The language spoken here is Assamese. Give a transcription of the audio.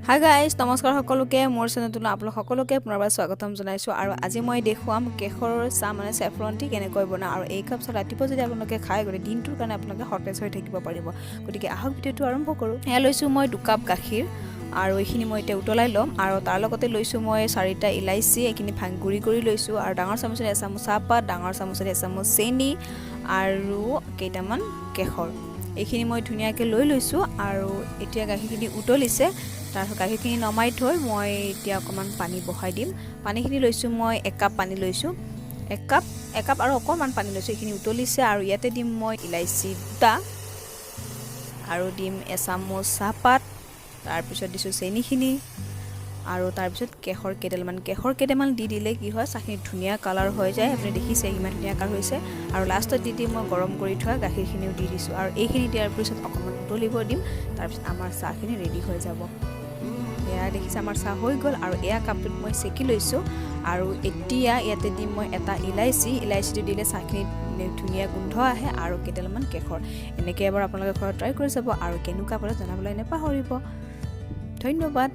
হাই গাইজ, নমস্কাৰ সকলোকে। মোৰ চেনেলটোলৈ আপোনালোক সকলোকে পুনৰবাৰ স্বাগতম জনাইছোঁ। আৰু আজি মই দেখুৱাম কেশৰৰ চাহ, মানে চেফৰন টি কেনেকৈ বনাওঁ। আৰু এই কাপ চাহ ৰাতিপুৱা যদি আপোনালোকে খায়, গতিকে দিনটোৰ কাৰণে আপোনালোকে সতেজ হৈ থাকিব পাৰিব। গতিকে আহক, ভিডিঅ'টো আৰম্ভ কৰোঁ। এয়া লৈছোঁ মই 2 কাপ গাখীৰ আৰু এইখিনি মই এতিয়া উতলাই ল'ম। আৰু তাৰ লগতে লৈছোঁ মই চাৰিটা ইলাচি, এইখিনি গুড়ি কৰি লৈছোঁ। আৰু ডাঙৰ চামুচেৰে এচামুচ চাহপাত, ডাঙৰ চামুচেৰে এচামুচ চেনি আৰু কেইটামান কেশৰ, এইখিনি মই ধুনীয়াকৈ লৈ লৈছোঁ। আৰু এতিয়া গাখীৰখিনি উতলিছে। তাৰপিছত গাখীৰখিনি নমাই থৈ মই এতিয়া অকণমান পানী বহাই দিম। পানীখিনি লৈছোঁ মই, একাপ পানী লৈছোঁ, একাপ একাপ আৰু অকণমান পানী লৈছোঁ। এইখিনি উতলিছে আৰু ইয়াতে দিম মই ইলাচি দুটা আৰু দিম এচামুচ চাহপাত। তাৰপিছত দিছোঁ চেনিখিনি আৰু তাৰপিছত কেশৰ কেইডালমান। কেশৰ কেইটামান দি দিলে কি হয়, চাহখিনি ধুনীয়া কালাৰ হৈ যায়। আপুনি দেখিছে কিমান ধুনীয়া কালাৰ হৈছে। আৰু লাষ্টত দি দিম মই গৰম কৰি থোৱা গাখীৰখিনিও দি দিছোঁ। আৰু এইখিনি দিয়াৰ পিছত অকণমান উতলিব দিম, তাৰপিছত আমাৰ চাহখিনি ৰেডি হৈ যাব। এয়া দেখিছে, আমাৰ চাহ হৈ গ'ল। আৰু এয়া কাপটোত মই চেকি লৈছোঁ। আৰু এতিয়া ইয়াতে দিম মই এটা ইলাচি। ইলাচিটো দিলে চাহখিনিত ধুনীয়া গোন্ধ আহে। আৰু কেইডালমান কেশৰ। এনেকৈ এবাৰ আপোনালোকে ঘৰত ট্ৰাই কৰি চাব আৰু কেনেকুৱা পালে জনাবলৈ নাপাহৰিব। ধন্যবাদ।